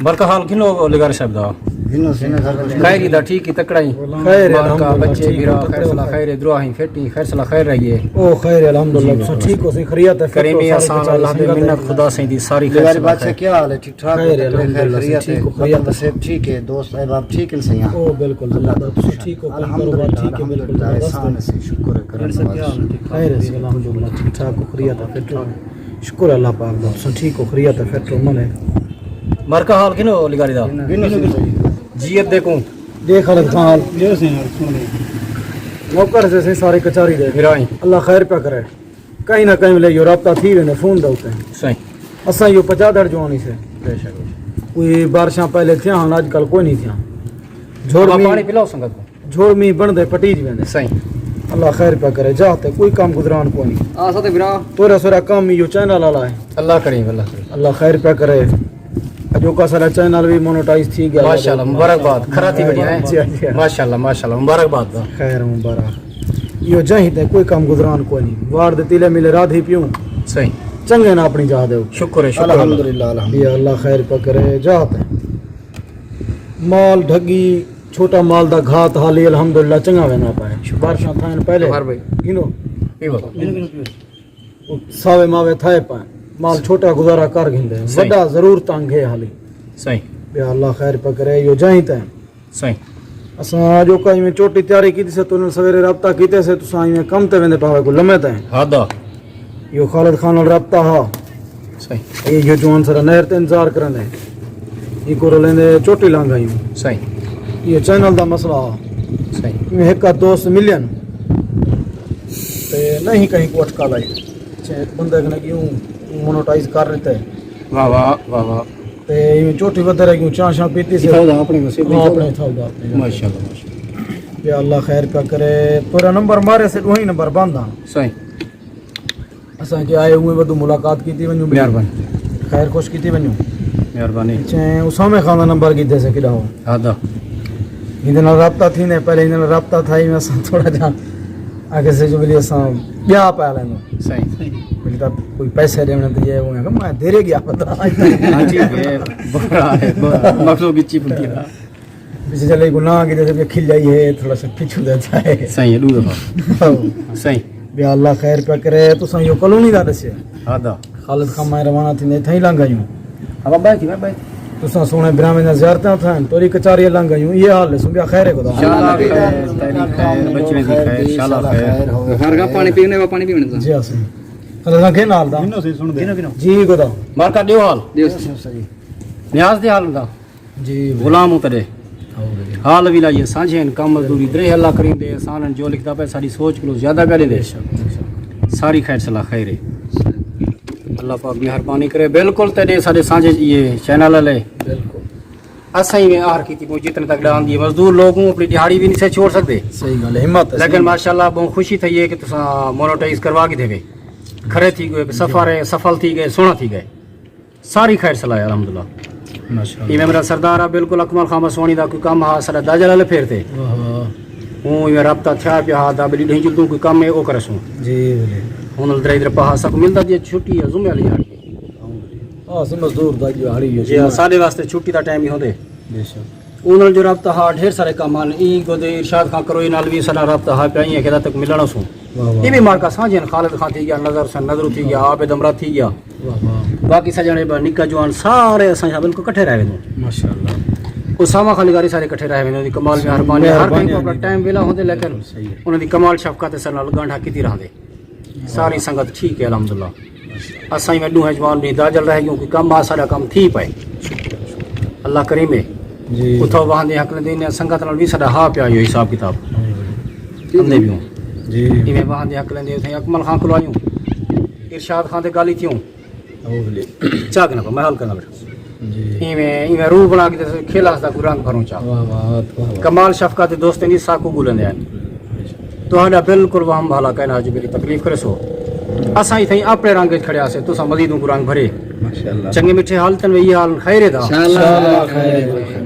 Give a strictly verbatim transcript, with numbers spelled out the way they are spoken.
برکا حال کھنو لگاری صاحب دا؟ خیری دا ٹھیک ہی تکڑا ہی؟ خیر ہے، برکا الحمدللہ، بچے ٹھیک بھرا ہے، خیر صلاح خیر ہے، دراہیں فٹی خیر صلاح خیر رہی ہے۔ او خیر ہے، الحمدللہ، جی، سو ٹھیک ہو سی، خیریت ہے، فٹ ہو، کریمی سارے احسان، اللہ دی منت، خدا سائیں دی ساری خیر صلاح خیر۔ کیا حال ہے؟ ٹھیک ٹھاک ہو؟ خیر ہے، الحمدللہ، خیریت ہے؟ ٹھیک ہو، خیریت ہے؟ سب ٹھیک ہے، دوست احباب ٹھیک ہیں سیاں؟ او بالکل، اللہ دا، تسی ٹھیک ہو، کاروبار ٹھیک ہے؟ بالکل، الحمدللہ، احسان ہے، شکر ہے، کرم نواز۔ خیر ہے، الحمدللہ، ٹھیک ٹھاک ہو، خیریت ہے، فٹ ہو۔ شکر اللہ پاک دا، تساں ٹھیک ہو، خیریت ہے، فٹ ہو، من ہے۔ مرکا حال کھنو لگاری دا؟ جی، اب دیکھوں۔ دیکھ حالت خان حال۔ نوکر سے، سے سارے کچاری دے۔ اللہ خیر پیا کرے۔ کہیں نہ کہیں ویلے یو رابطہ تھی ویندے فون دے اتے۔ اساں یو پچا دڑ جوانی سے۔ کوئی بارشاں پہلے تھیاں ہن، اج کل کوئی نہیں تھیاں۔ جھوڑ مینہ، پانی پلاؤ سنگت کو۔ جھوڑ مینہ بݨدے پٹیج ویندے۔ اللہ خیر پیا کرے، جا تے کوئی کم گزران کوئی نہیں۔ آ ساتے بھرا۔ تورا سورا کم ایہو چینل والا ہے۔ اللہ کریم، اللہ کریم۔ اللہ خیر پیا کرے۔ اڄوکا سارا چینل وی مونیٹائز تھی ڳیا۔ ماشاءاللہ، مبارکباد، کھرا تھی ویندی ہے۔ جی، جی۔ ماشاءاللہ، ماشاءاللہ، مبارکباد دا۔ خیر مبارک۔ ایہو جہیں تے کوئی کم گزران کوئی نہیں۔ واڑ دے تیلے میلے رادھی پیوں۔ چنگے نا اپݨی جا دے۔ شکر ہے، شکر ہے۔ الحمدللہ، الحمدللہ۔ یا اللہ خیر پیا کرے، جا تے۔ مال ڈھڳی، چھوٹا مال دا گھات حالی الحمدللہ چنگا ویندا پئے۔ بارشاں تھائن پہلے۔ گھنو۔ ساوے ماوے تھائے پئے۔ مال چھوٹا گزارا کر گھندے۔ وݙا ضرور تنگ ہے حالی۔ یا اللہ خیر پیا کرے، ایہو جہیں تے۔ اساں اڄوکا ایویں چوٹی تیاری کیتی سے، توں سویرے رابطہ کیتے سے، تساں ایویں کم تے ویندے پاوے کو لمے تے۔ ایہو خالد خان نال رابطہ ہا۔ اے جو جوان سارا نہر تے انتظار کریندے۔ ایکوں رلیندے چوٹی لنگھ آئیوں۔ ایہو چینل دا مسئلہ ہا۔ ایویں ہک آدھ دوست ملین تے نہیں کہیں کو اٹکا لائی۔ اچھا، ہک بندے کنے کیوں مونیٹائز کر ݙتے۔ واہ واہ، واہ واہ۔ تے ایویں چوٹی ودھے رہ ڳیوں، چاہ شاہ پیتی سے۔ اتھاں دا اپݨے وسیب ہاں، اپݨے اتھاں دا اپݨے۔ ماشاءاللہ، ماشاءاللہ۔ یا اللہ خیر پیا کرے۔ تورا نمبر مارے سے، ݙوہیں نمبر بند ہاں۔ اساں کہ آئے ہوئے ودوں ملاقات کیتی ونڄوں۔ مہربانی۔ خیر خوش کیتی ونڄوں۔ مہربانی۔ اچھا، اسامہ خان دا نمبر کیتے سے کݙا ہو؟ ہاں دا۔ ایندے نال رابطہ تھیندے، پہلے ایندے نال رابطہ تھا، ایویں اساں تھوڑا جا آگے سے جو بلی اساں ٻیا پا لیندوں۔ بلی تاں کوئی پیسے ݙیوݨے تے یہ ہوئے کہ میں دیرے ڳیا پتہ۔ ہاں، ٹھیک ہے، بکرا ہے، ب-، مخلوق کی چپ کی نا۔ پچھے چلے کو نہ کہ جیسے کہ کھل جائی ہے، تھوڑا سا پچھو دیتا ہے۔ صحیح ہے، ݙو دفعہ۔ ہاں۔ صحیح۔ یا اللہ خیر پیا کرے، تساں ایہو کالونی دا ݙسیا۔ ہاں دا۔ خالد خان میں روانہ تھیندے اتھاں ہی لنگھ آئیوں۔ ابا بھائی تھی، بھائی۔ تساں سوہݨے بھراویں دیاں زیارتاں تھئن، تیݙی کچاری لنگھ آئیوں، ایہو حال ہے، سنبیا خیر ہے خدا۔ شالا خیر، تیݙی خیر، بچڑیں دی خیر، شالا خیر۔ گھر کا پاݨی پیوݨے، وہ پاݨی پیوݨے تساں۔ جی ہاں سئیں۔ اللہ گھن حال دا۔ گھنو سئیں، سݨ دے۔ گھنو، گھنو۔ جی خدا۔ مارکا ݙیو حال۔ ݙیو سئیں۔ نیاز دے حال دا۔ جی۔ غلام ہوں تیݙے۔ حال وی لائیے سانجھے ہن، کم مزدوری درے، اللہ کریم دے احسان ہن، جو لکھدا پئے ساݙی سوچ کولوں زیادہ پیا ݙیندے۔ بے شک، بے شک۔ ساری خیر صلاح خیر ہے۔ اللہ پاک مہربانی کرے۔ بالکل تیݙے ساݙے سانجھے ایہے چینل والے۔ بالکل۔ اساں ایویں آہر کیتی پوں جتنے تک ݙاہندی ہے۔ مزدور لوگ ہوں اپݨی ݙیہاڑی وی نہیں سے چھوڑ سڳدے۔ صحیح ڳالھ ہے، ہمت ہے، لیکن صحیح۔ ماشاءاللہ بہت خوشی تھئی ہے کہ تساں مونیٹائز کروا گھدے وے۔ کھرے تھی ڳئے، سفر ہے، سفل تھی ڳئے، سوہݨا تھی ڳئے۔ ساری خیر صلاح ہے، الحمدللہ۔ ماشاءاللہ۔ ایویں میرا سردار آ، بالکل اکمل خان وسواݨی دا کوئی کم ہا، ساݙا داجل والے پھیر تے۔ واہ واہ۔ ہوں ایویں رابطہ تھیا پیا ہا، دا بلی ݙہیں جلدوں کوئی کم ہے، او کرسوں۔ جی، بلی۔ ہن ادھر ادھر پہا ساکوں ملدا دی چھٹی ہے، جمعے والی ݙیہاڑی ہے۔ ہاں، سئیں مزدور دا ݙیہاڑی ہے، جی ہاں، جمعہ۔ ساݙے واسطے چھٹی دا ٹائم ہی ہوندے۔ بے شک۔ انہاں جو رابطہ ہا، ڈھیر سارے کم ہن۔ ایں گودے ارشاد خان کروئی نال وی ساݙا رابطہ ہا پیا، ایں آکھیا تک ملݨ اسوں۔ واہ واہ۔ اے وی مارکا سانجھے ہن، خالد خان تھی ڳیا، نظر حسین ندرو تھی ڳیا، عابد امرا تھی ڳیا۔ واہ واہ۔ باقی سڄݨ ٻئے نکا جوان سارے اساں بالکل کٹھے رہ ویندوں۔ ماشاءاللہ۔ اسامہ خان لگاری سارے کٹھے رہ ویندوں۔ دی کمال مہربانی، ہر کہیں کوں اپݨا ٹائم ویلا ہوندے، لیکن صحیح ہے۔ انہاں دی کمال شفقت ہے، ساݙے نال ڳانڈھا کیتی رہندے۔ ساری سنگت ٹھیک ہے الحمدللہ۔ اساں ایویں ݙوہیں جوان ݙینہہ داجل رہ ڳیوں، کوئی کم آ ساݙا کم تھی پئے۔ اللہ کریم ہے۔ جی۔ اتھاں وہاندے ہکلے دے نے سنگت نال وی ساݙا ہا پیا ایہو حساب کتاب۔ جی۔ اندے وی ہوں۔ جی۔ ایویں وہاندے ہکلے دے اتھاں اکمل خان کولوں آئیوں۔ ارشاد خان تے ڳالھی تھیوں۔ چاہ کے نہ پا، میں حل کرنا بیٹھا۔ جی۔ ایویں، ایویں روح بݨا کے تے کھیلا ہسدا کوئی رنگ بھروں چا۔ واہ، واہ، واہ، واہ۔ کمال شفقت تے دوستیں دی ساکوں ڳولیں دے ہن۔ تہاݙا بالکل وہم بھالا کائنا جو میݙی تکلیف کریسو۔ اساں اتھائیں اپݨے رنگ وچ کھڑے ہاسے، تساں مزید اونکوں رنگ بھرے۔ ماشاءاللہ۔ چنگے مٹھے حال تن وی حال خیر ہے دا۔ انشاءاللہ خیر ہے۔